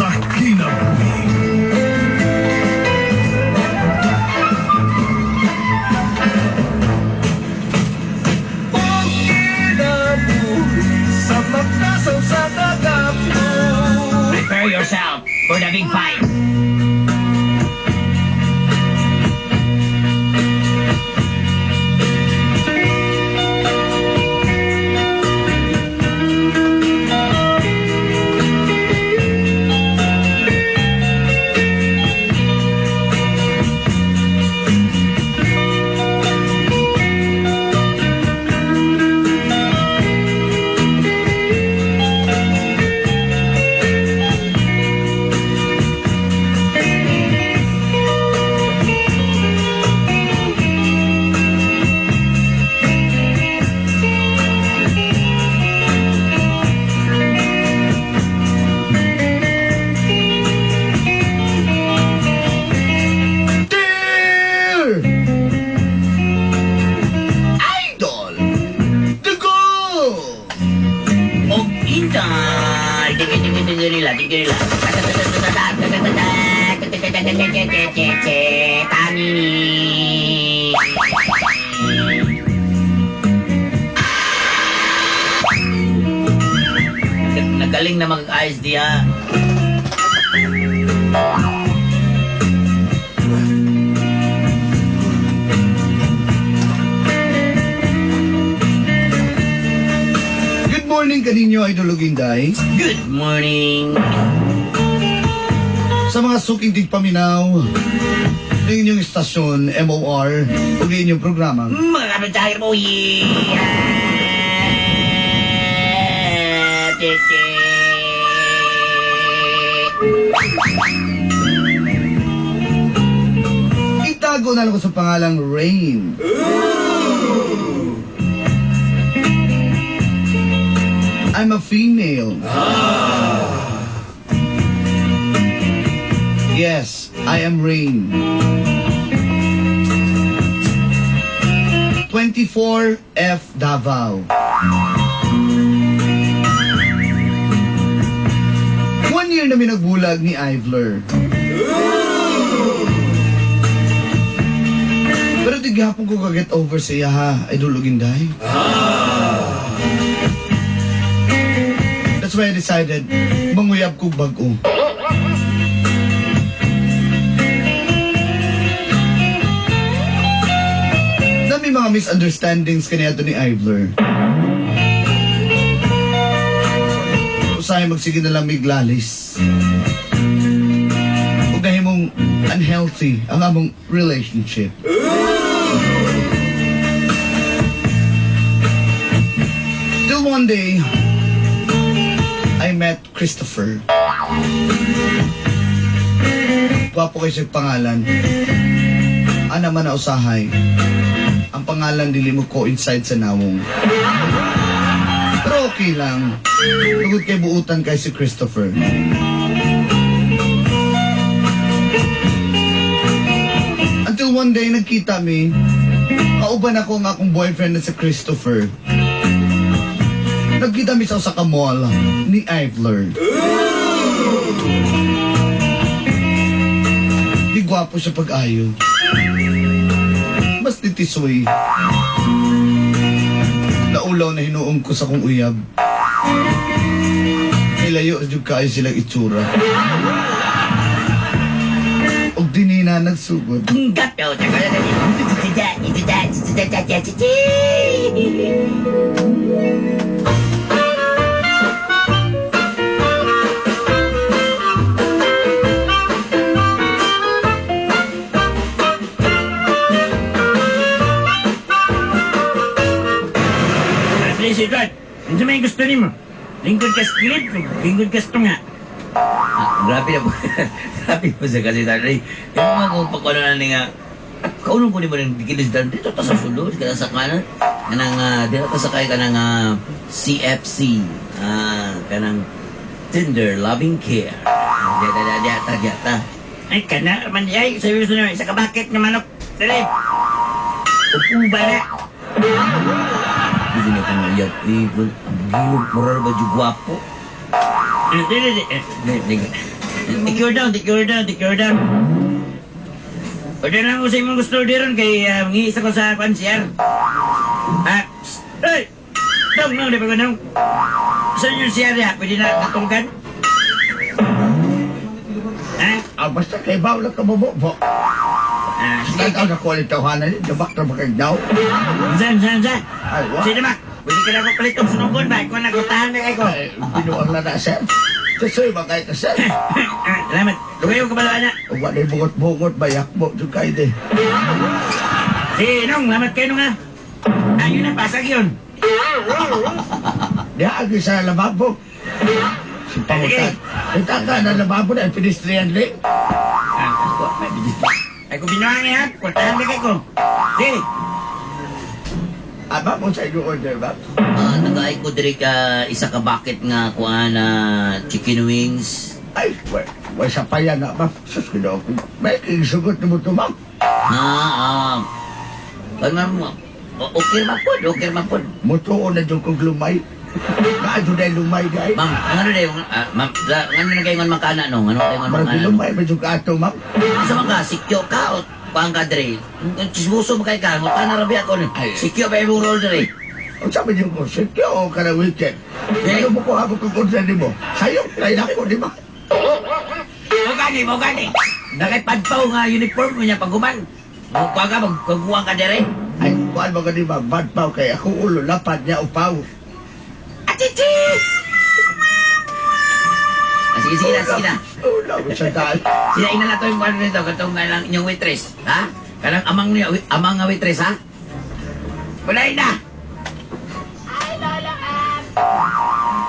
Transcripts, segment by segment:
Sa kinabuhi. Kinabuhi sa magkasaw sa kagapo. Prepare yourself for the big fight. Dear Idol, The Go! Og Inday! Tingin, tingin, tingin nila, tingin nila. Tanini. Nagaling na mag-ayos diya. Good morning kaninyo, Idol Inday. Good morning. Sa mga suking tigpaminaw ng inyong istasyon, MOR, ug inyong programa. Mga kapitbahay mo, yeah. Tete. Itago na lang ko sa pangalang Rain. I'm a female. Yes, I am Rain. 24 F Davao. 1 year na minagbulag ni Ivler. Pero di gihapon ko ka-get over sa iya ha, Idol Inday. That's why I decided manguyab ko bag-o. Dami mga misunderstandings kaniadto ni Ivler. Usahay magsige na lang miglalis. Ug nahimong unhealthy ang among relationship. Till one day, I met Christopher. Gwapo kay siya pangalan. Ana man na usahay. Ang pangalan dili mo coincide sa nawong. Pero okay lang. Tungod kay buutan kay si Christopher. Until one day, nagkita mi. Kauban ako ang akong boyfriend na si Christopher. Nagkita mi sa usa ka mall ni Ivler. Di gwapo siya pag-ayo. Mas titisoy. Naulaw na hinuong ko sa kong uyab. Nilayo jud kaayo silang itsura. Og dinhi na nagsugod. Please, Edward. Ano may gusto nimo? Lingkod ka sa kilid, lingkod ka sa tunga. Ah, grabe na po. Grabe po sa kasi tatay. Yung mga kung pagkuno na nga, kaunong ko ni mo ng gilis dan dito ta sa sulod, kada sa kanan. Kanang, dito ta sa kay kanang CFC. Ah, kanang Tinder Loving Care. Diya, diya, diya, ta, diya, ta. Ay, kana man ay, sabi mo sa kabakit nga manok. Dali. Upo ba na? Hindi na kong uyab. Eh, ang gilog, moral ba yung gwapo? Dili, dili, dili, dili. Take your down, take your down, take your down. Order lang ko sa imong gusto orderon kay mangiisa ko sa pansiyar. Ah, psst, hey! Dong, nong, di ba ko nong? Saan yung CR ya? Pwede na katunggan? Ha? Ah, basta kay bawla ka mo bo. Ah, sige. Tanaw na ko ulit tawanan ni, dabak na ba kay daw? Saan, saan, saan? Ay, wa. Sige, Mak. Pwede ka na ako palit og sunugon ba? Ikaw na, kutahan na kayo ko. Ay, binuang na na, sir. Tisoy ba kayo ka, sir? Ah, salamat. Lugay yung kabalaan na. Wala yung bungot-bungot ba, yakbo, doon kayo di. Sige, nong, salamat kayo nung ha. Ah, yun na, pasag yun. Diya, agi sa lababo. Si pangutan. Ita ka na lababo na, pedestrian lane. Ah, ako, may bigis. Ay, kung binuang eh, ha? Kutahan na kayo ko. Sige. Aba mo sa inyong order, ba? Ah, nag-ay ko diri ka isa ka bucket nga kuan na chicken wings. Ay, wa, wa sa paya na ba? Sus, ginoo ko. May kisugot na mo ito, ma'am. Ah, ah. Kan man mo. Okay man pod, okay man pod. Mutuo na dyan kong lumay. Naadyo na yung lumay, guys. Ma'am, ang ano dayon? Ah, ma'am, ngano na kayo ngon makana no? Ngano kayo ngon Marag makana? No? lumay, medyo ka ato, ma'am. Asa man ka sikyo ka o kuan ka diri? Chismoso man kay ka, ngutana ra biya ko ni. Ay. Sikyo ba imong role diri? Ang sabi niyo ko, sikyo o ka na weekend. Eh. Ano mo ko habang kong order ni mo? Sayop, kay nako, di ba? Mo gani, mo gani. Nakay padpaw nga uniform mo niya paguman. Mo kuan ka magkukuha ka diri. Ay, kuan mo ka di ba? Bad paw kay ako ulo, lapad niya upaw. Achichi! Ah, sige, sige na, sige na. Ulo, sa daan. Sila ina na to yung ano nito, katong nga lang inyong waitress, ha? Kanang amang niya, amang nga waitress, ha? Wala na! Ay, Lola Ann!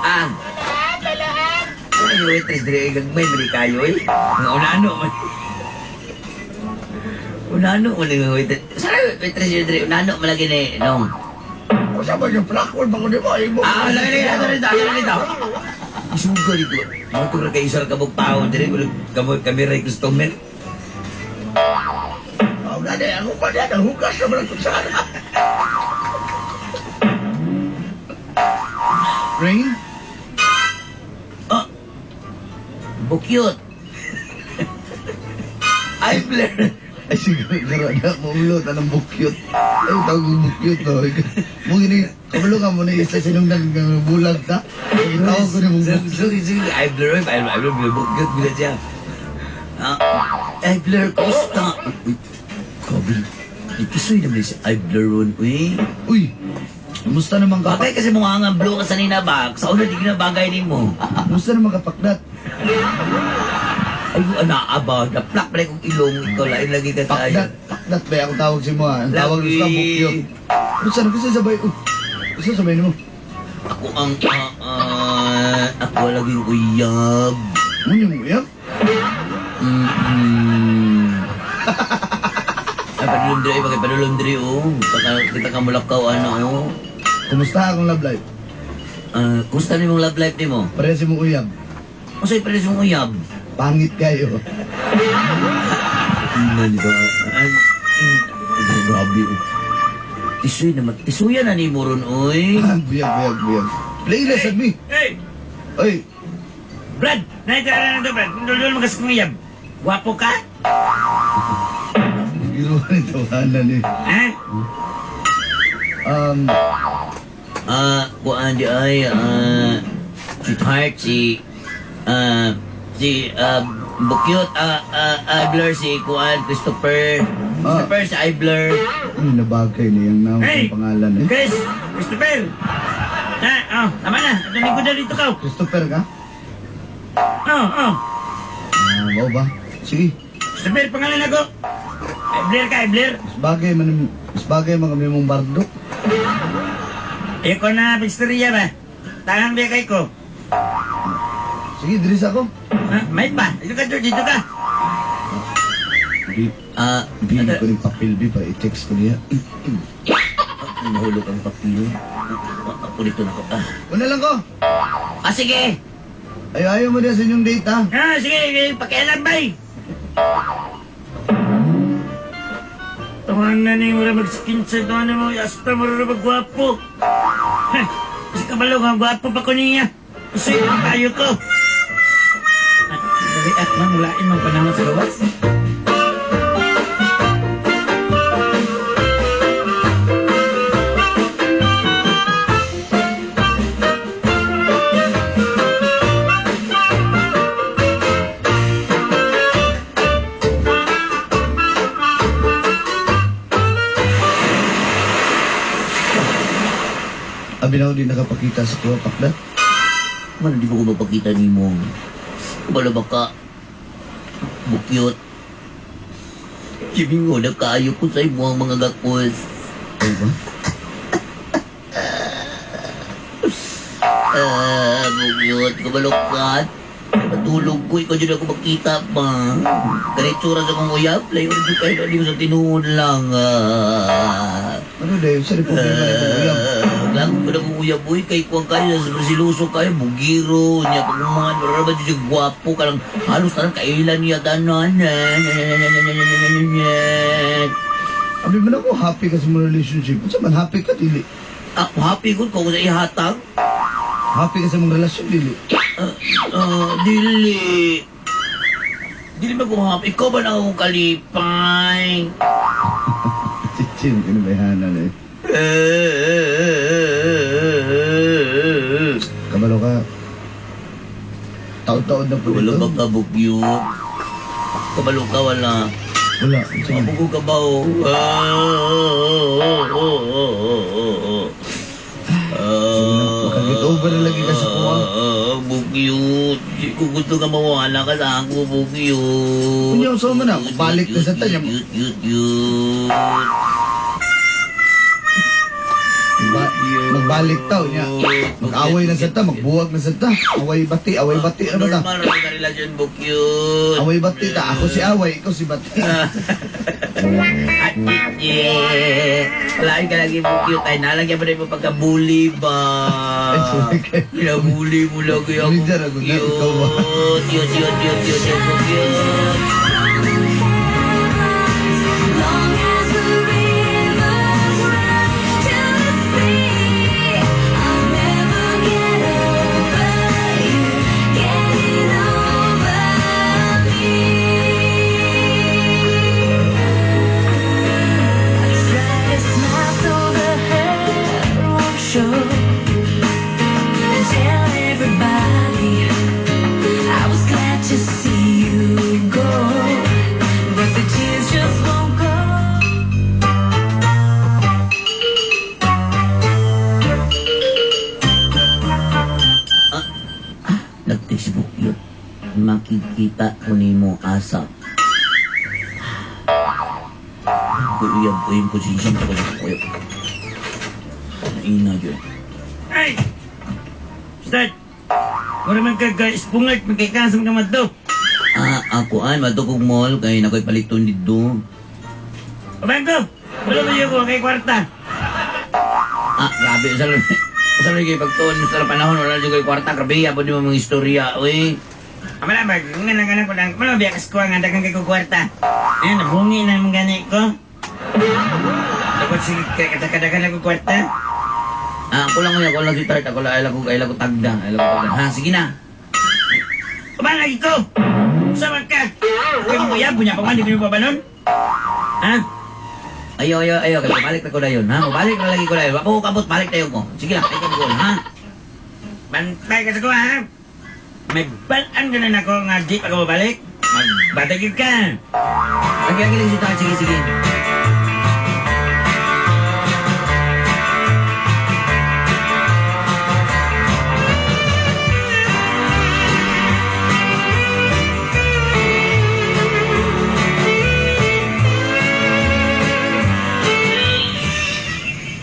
Ah, Lola Ann! Lola Ann! ano yung waitress dire gagmay man kayo eh. Nga unano man. Unano man yung waitress. Sana waitress yun dire unano man lagi ni nong. Kung sa yung plakon, bago di mo, ay mo. Ah, wala na dito, dito, dito, dito. Isuga dito. Mga tura kay isar kabog tao dire kamo kami ray customer. Ah, wala na, ako pa niya, nahugas naman ang kutsara. Rain? Oh. Bukyot. Ay, Blair. Ay, siguro, garo na, maulot, anong bukyot. Ay, tawag mo bukyot, no? Mo gini, kabalo ka mo na isa sinungdan ng bulag ta. Ay, tawag ko ni mong bukyot. Sorry, sorry. Ay, Blair, ay, Blair, Blair, bukyot, bila siya. Ah, ay, Blair, kumusta? Uy, kabil. Ikisoy naman si ay, Blair, ron, uy. Uy, kumusta naman ka? Bagay kasi mukha nga blue ka sa nina ba? Sa una, di ka na bagay ni mo. Kumusta naman kapakdat? Ay, ana, aba, naplak pala kong ilong. Ikaw, lain lagi ka tayo. Pakdat, pakdat ba ako tawag si mo ha? Ang tawag Lagi. sa bukyot. Kumusta na kasi sabay, uy. Kumusta sabay nimo? Ako ang, ako laging uyab. Mo yung uyab? Ay, padulundri, ay, bakit padulundri, oh. Kita, kita ka mulakaw, ano, oh. Kumusta akong love life? Ah, kumusta ni mong love life ni mo? Pareha si mong uyab. Masay pareha mong uyab. Pangit kayo. Tingnan nito. Ay, grabe, oh. Tisoy naman. Tisuya na ni mo ron, oy. Buyag, buyag, buyag. Play na sad me. Hey! Oy, Brad! Naitara na to, Brad. Dulol mo kasi kong uyab. Gwapo ka? giro ni tawanan ni. Ha? Ah, kuan di ay, sweetheart, si, si, Bukyot, Ibler, si kuan, Christopher. Christopher, si Ibler. Ano na bagay niyang naong Hey! ang pangalan eh. Chris! Christopher! Ah, oh, tama na. Atunin ko na dito ka. Christopher ka? Oh, oh. Ah, wow ba? Sige, Christopher, pangalan ako. Ibler ka, Ibler. mas bagay man mas bagay man kami mong bardo. Ayoko na, pizzeria ba? Tangan ba kay ko? Sige, diri sa ako. Ha? May pa. Dito ka, George. Dito ka. Di, Ah, di ko rin papel bi pa i-text ko niya. Nahulog ang papel. Ako dito na ko. Ah. Una lang ko. Ah, sige. Ayo ayaw mo din sa inyong date ha. Ah, sige, sige, pakialam, bay. Tungan na ni mura mag-skin sa tungan na mo, hasta mura magwapo. Ha, kasi kabalo nga, gwapo pa ko niya. Kasi yung kayo ko. Ah, Nag-react man, walain man panahon sa gawas. Abi na di nakapakita sa kuha pakda. Man, di ko ko mapakita ni mo. Bala baka, bukyot. Jimmy mo, nakaayo ko sa imo ang mga gakos. Ay ba? Ah, bukyot, kabalukat. Matulog ko, ikaw dyan ako makita pa. Ganitsura sa kong uyab, layo rin kayo, di mo sa tinuod lang. Ah. Ano dahil sa problema ni mong uyab? Lang ko na kong uyab, uy, kay kuwang kayo, siluso kayo, bugiro, niya, pagmuhan, marara ba siya gwapo, ka lang, halos tarang kailan niya, tanan, Abi man ako happy ka sa mga relationship. Unsa man happy ka dili? Ako happy ko kung sa ihatag. Happy ka sa mga relasyon dili? Dili. Dili ba kung happy? Ikaw ba na akong kalipay? Chichim kinabayhanan eh. Kabalo ka. Taon-taon na po Wala dito. ba ka, bukyot? Kabalo ka, wala. Wala. Unsa man? Ako ka ba, oh? Sige na, makaget over na lagi ka sa kuha. Bukyot. Kung gusto ka mawala ka sa ako, bukyot. Kunya, unsa man na? Balik na sa tanya. Yut, yut, yut. Magbalik tao niya. Mag-away na sa ta, magbuwag na sa ta. Away bati, away bati. Ano ta? Normal ra ka relasyon, bukyot. Away bati ta. Ako si away, ikaw si bati. At yeah. Wala ka lagi bukyot. Ay, nalagyan pa rin mo pagkabuli ba? Ay, sorry kayo. Pinabuli mo lagi ako. Manager ako na, ikaw ba? Yut, yut, yut, yut, yut, yut, bukyot. Long as the rivers run to the sea, I'll never get over you, getting over me. I try to smile so the hurt won't show, and tell everybody I was glad to see you go, but the tears just won't go. Nag-text bukyot. Makikita ko nimo asap. Ko uyab ko yung konsensya ko sa uyab. Naina dyan. Ay! Start! Mura man ka ka-spungart, magkikasam ka madto. Ah, ako ay madto kog mall kay nakoy paliton didto. Bangko! Wala mo yung ko kay kwarta. Ah, grabe sa sa kay pagtuon sa panahon wala jud koy kwarta, grabe abot mo mga istorya, oy. Amala ba, nga lang ko lang, wala biya kas ko nga daghang kay ko kwarta. Eh, nabungi na naman gani ko. Dapat sige kadaghan ako kwarta. Ah, ako lang, ako lang si Tart, ako lang ay ko tagda, ay ko tagda. Ha, sige na. Kumain lagi ko! Sama ka! Kaya mo yan, punya pa man, di ko yung pabanon. Ha? Ayo, ayo, ayo, kay balik na ko dayon, ha? Balik na lagi ko dayon. Wa ko kabot, balik dayon ko. Sige lang, ay ko ha. Bantay ka sa ko, ha? May balaan ka na nako nga di pa ka mabalik. Magbatagid ka. Lagi lagi lang si Tart, sige, sige.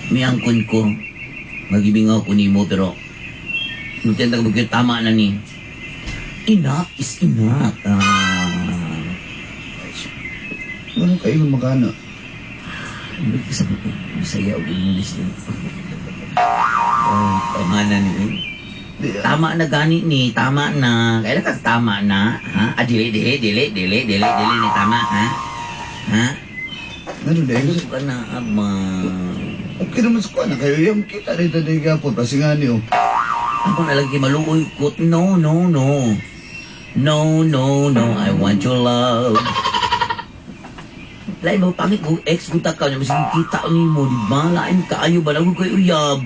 Miangkon ko, magibingaw ko nimo pero nung ka bagyo tama na ni. Enough is enough. Ah. Ano kayo makana? Sabi ko, Bisaya o English din. Oh, tama na ni. Tama na gani ni, tama na. Kailan ka tama na? Ha? Ah, dili, dili, dili, dili, dili, dili ni tama, ha? Ha? Ano dahil? Ano ka na, ama? Okay naman sa kuha na kayo. Yung kita rito din ka po. Pasingan niyo. Ako na lagi maluoy ko. No, no, no. No, no, no, I want your love. Lain mo, pangit mo, ex kung takaw niya, masige kita ni mo, di ba? Lain kaayo ba? Lago kay uyab.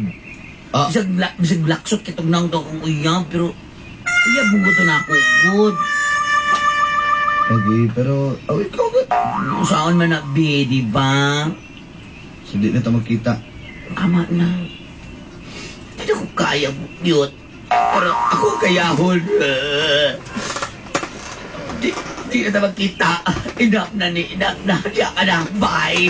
Ah. Bisag laksot kitong nang to akong uyab, pero uyab mo to na ako, good. Lagi, pero, oh, ikaw ba? Saan man na, be, di ba? So, di na ta magkita. Tama na. Hindi na ko kaya, cute. Pero ako kayahon. Di na ta magkita. Enough na ni, enough na. Diya ka na. Bye.